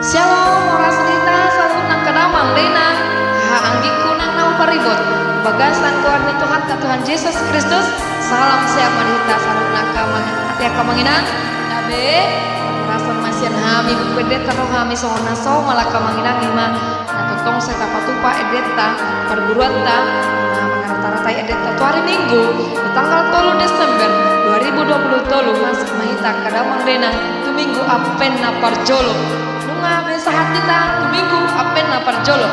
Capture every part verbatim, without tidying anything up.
Syalom, horas ma di hita saluhutna angka damang dainang, haha anggingku nang na huparibot. Di bagasan goar ni Tuhanta Tuhan Jesus Kristus, salam sehat ma di hita saluhutna angka amang, atik angka amang inang. Gabe, horas ma sian hami, buku endenta ro hami songon na somal angka amang inang, i ma na tongtong sai tapatupa endenta, parguruanta, na mangarata-ratai endenta tu ari Minggu, di tanggal tolu Desember dua ribu dua puluh tolu, masuk ma hita angka damang dainang tu Minggu Advent na parjolo. Nunga be sahat hita tu Minggu Advent na parjolo.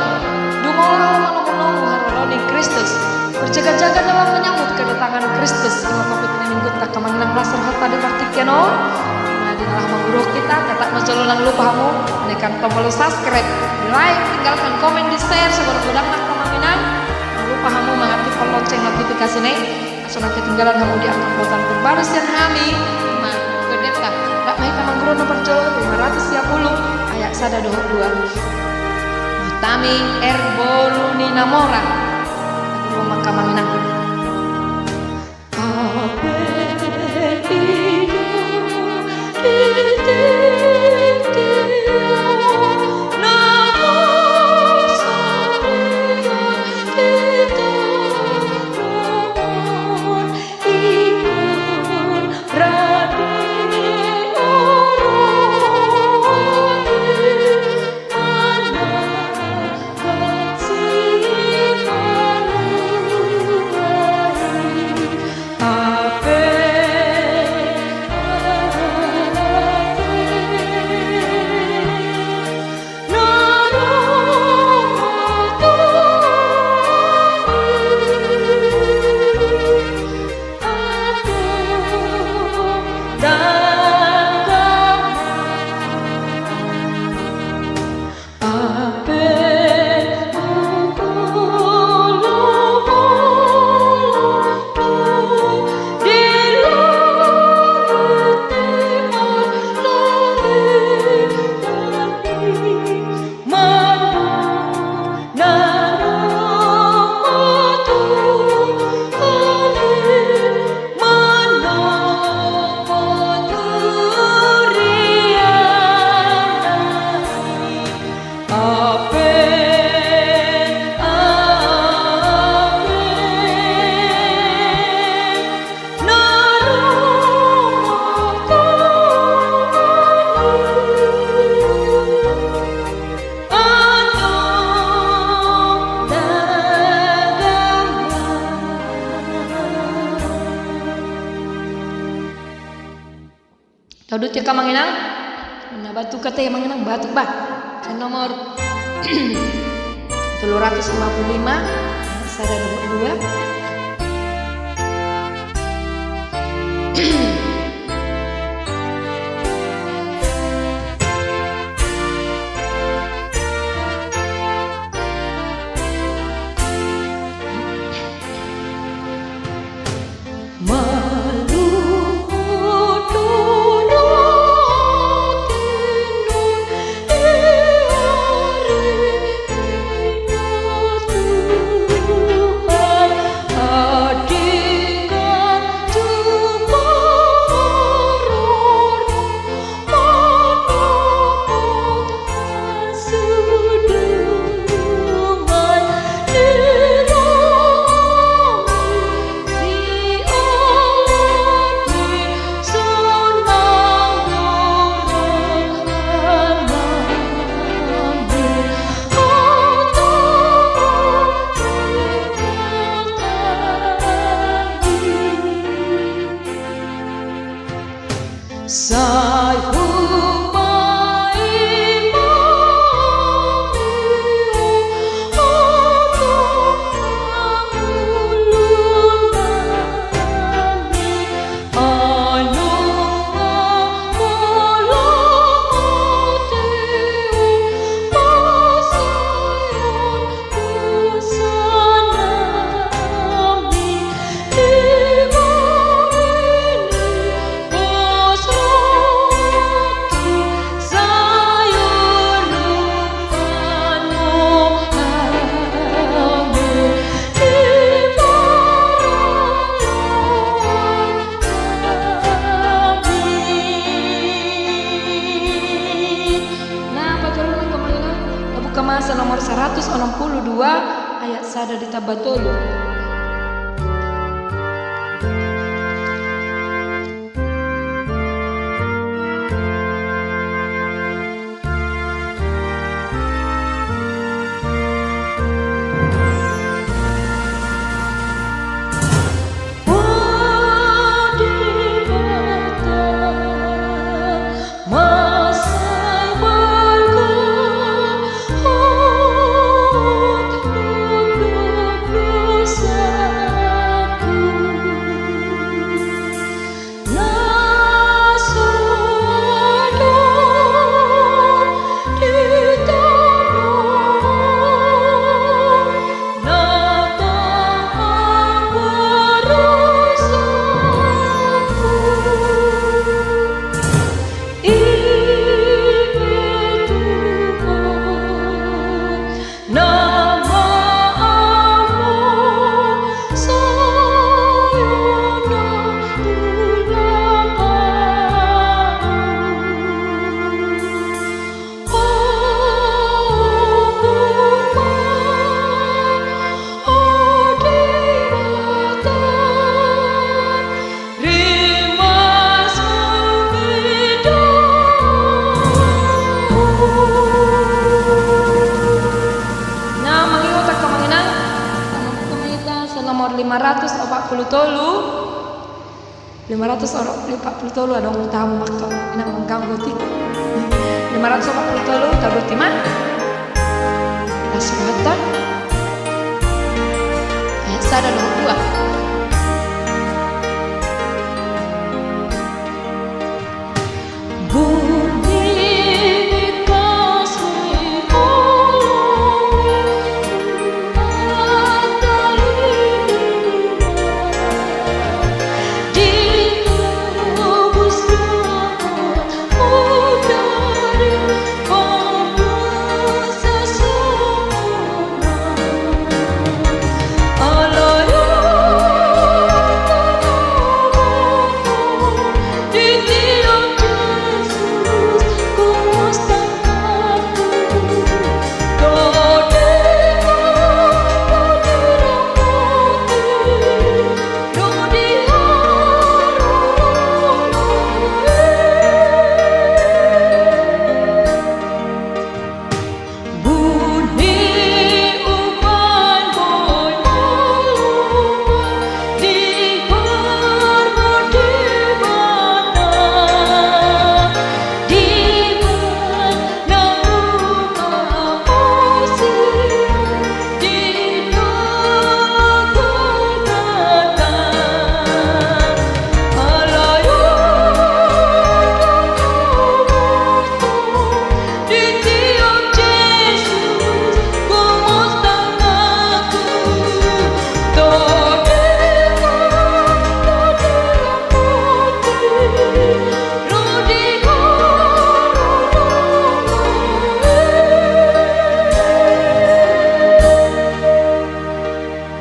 Dung olo malomonomu haroro ni Kristus, berjaga-jaga dalam menyambut kedatangan Kristus, i ma topik ni Minggunta angka amang inang, las rohanta di partingkian on. Nah, di na laho manguruhon hita, tetap ma jolo, ndang lupa hamu menekan tombol subscribe, di like, tinggalkan komen, di share segodang-godangna angka amang inang. Ndang lupa hamu mangaktifkan lonceng notifikasina i, asa unang ketinggalan hamu di angka botan terbaru sian hami. I ma buku endenta, Dak ma hita mangguruhon na parjolo, lima ratus sia pulu, ayat sada dohot dua. Buat hami, R. Bolu ni Namora. Taguruhon ma angka amang inang. Taudut i angka amang inang. Na batuk ate amang inang, batuk bah. Sian nomor tolu ratus lima puluh lima, sada dohot dua. Masa nomor saratus onom pulu dua, ayat sada ditamba tolu. Na, mangihuthon hamu ma inang, tamba ma hita sian nomor lima ratus opat pulu tolu. Lima ratus opat pulu tolu, adong tamu ma, inang, mengganggu tingki. Lima ratus opat pulu tolu, tabuti ma. Langsung nonton. Ayat sada dohot dua.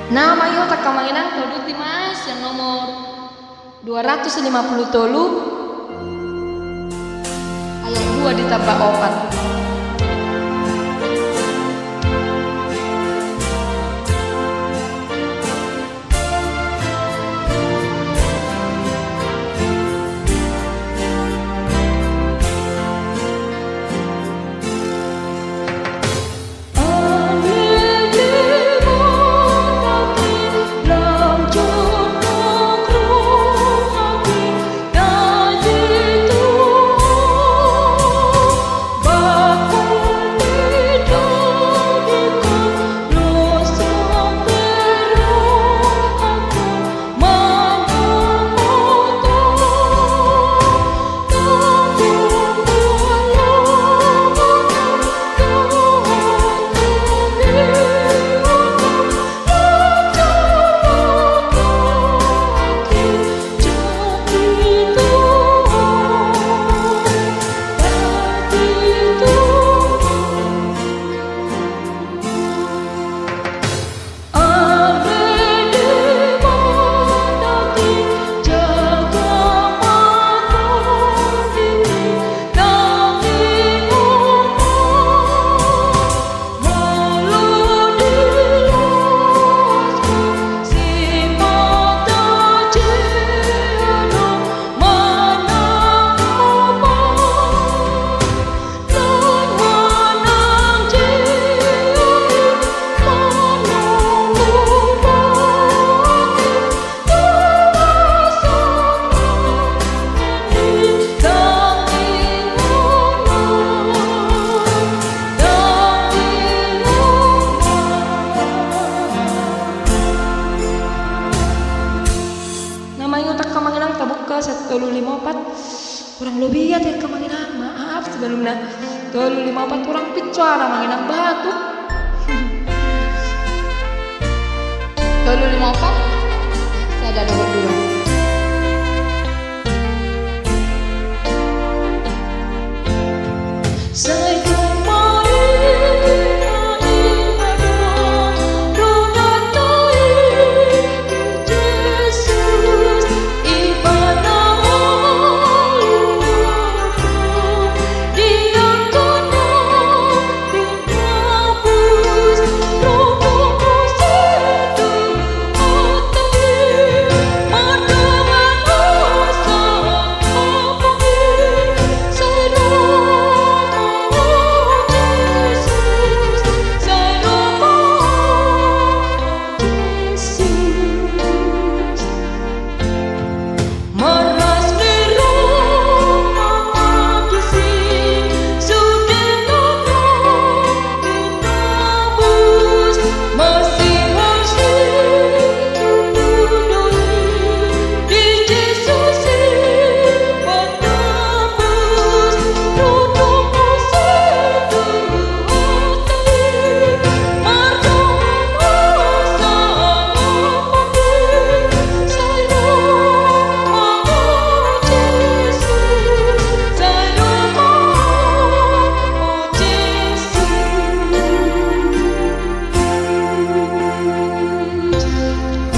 Na, mangihuthon hamu ma inang, tabuti ma sian nomor dua ratus lima puluh tolu, ayat dua ditamba opat. Biat ya, amang inang, maaf sebelumna. Tolu lima opat, kurang pincuara, amang inang, batuk. Tolu lima opat, sada dohot dua.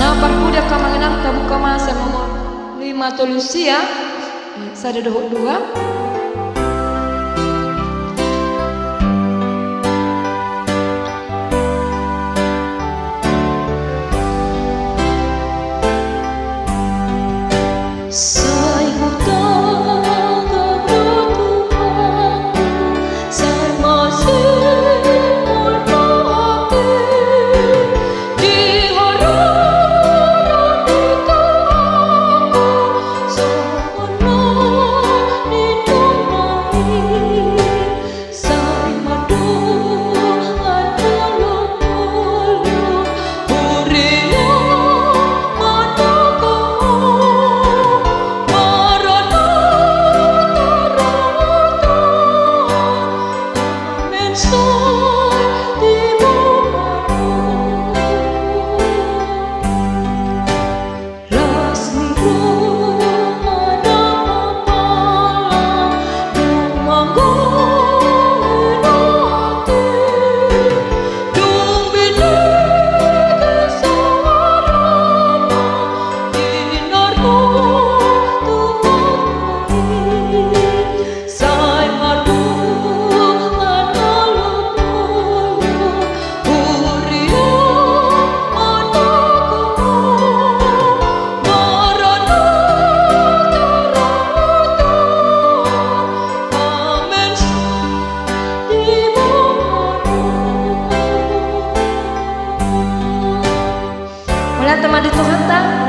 Na parpudi, amang inang, tabuka ma Salmo lima tolu sia, sada dohot dua. Mauliate ma di Tuhanta,